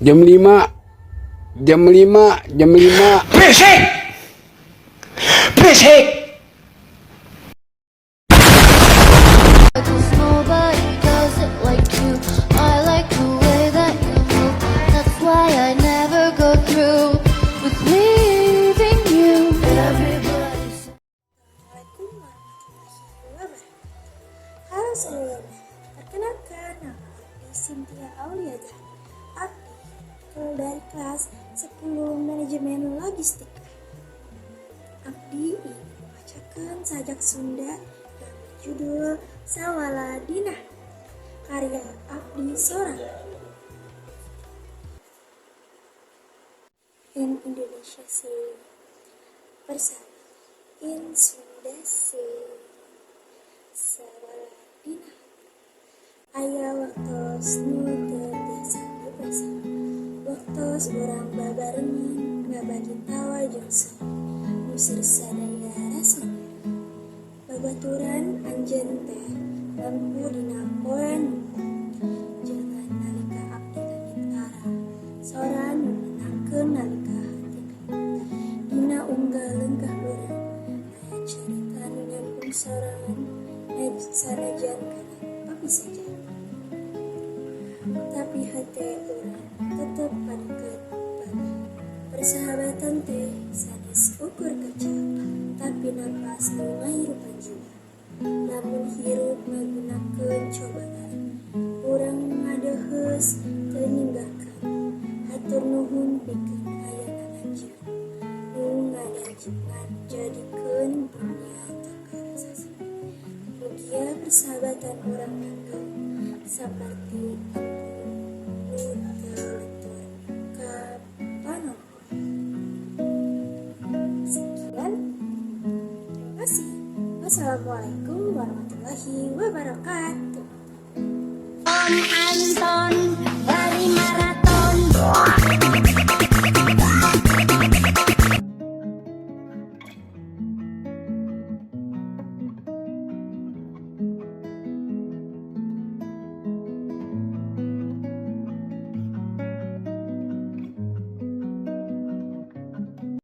Jam 5, jam 5, jam 5. Berisik! Berisik! 'Cause nobody does it like you. I like the way that you move. That's why I never go through with leaving you. Everybody's Assalamualaikum warahmatullahi wabarakatuh. Halo semuanya, perkenalkan, nama Abdi Cynthia Aulia Zahra. Abdi dari kelas 10 Manajemen Logistik. Abdi ingin membacakan sajak Sunda yang berjudul Sawala Dina karya Abdi Sorang. In Indonesia say persahabatan, in Sunda say sawala dina hate. Aya waktos nu teu tiasa dipresa, waktos urang babarengan ngabagi tawa jeung seuri nu sadaya rasa nyeri. Babaturan anjeun teh lampu dina poe nu jalan nalika abdi leungit arah, sora nu nenangkeun nalika hate gelisah. Dina unggal lengkah urang aya carita nu nyambung sorangan, sanajan kadang papisah jalan, tapi hate urang tetep padeket bagah. Persahabatan teh sanes ukur kaca, tapi napas nu ngahirupan jiwa. Lamun hirup ngagunakeun cobaan, urang ngadeheus teu ninggalkeun. Hatur nuhun pikeun ayana anjeun nu ngajadikeun dunya teu karasa sepi. Mugia persahabatan urang langgeng saperti embun nu teu lentur ka panompong. Sekian, terima kasih. Wassalamualaikum warahmatullahi wabarakatuh. Om Anton.